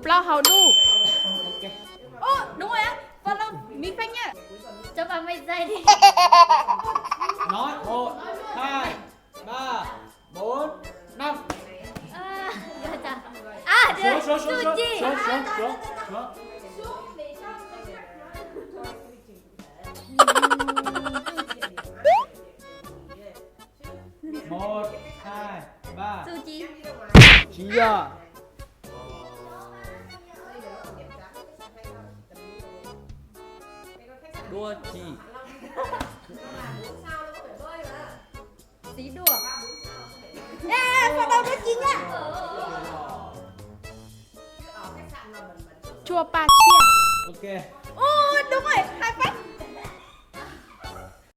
Plaub hau dub. Ồ, đúng rồi á. Follow Mỹ Phanh nha. Cho bà mày dạy đi. Nói một, hai, ba, bốn, năm. À, à, được. Xuống, xuống, xuống, xuống, xuống, xuống, xuống, xuống. Một, hai, ba. Su Ci. Tsis yog. Đua chim. Xí đua. Ê, ê, follow đua chim nha. Chua pa chiaj. Ok. Ú,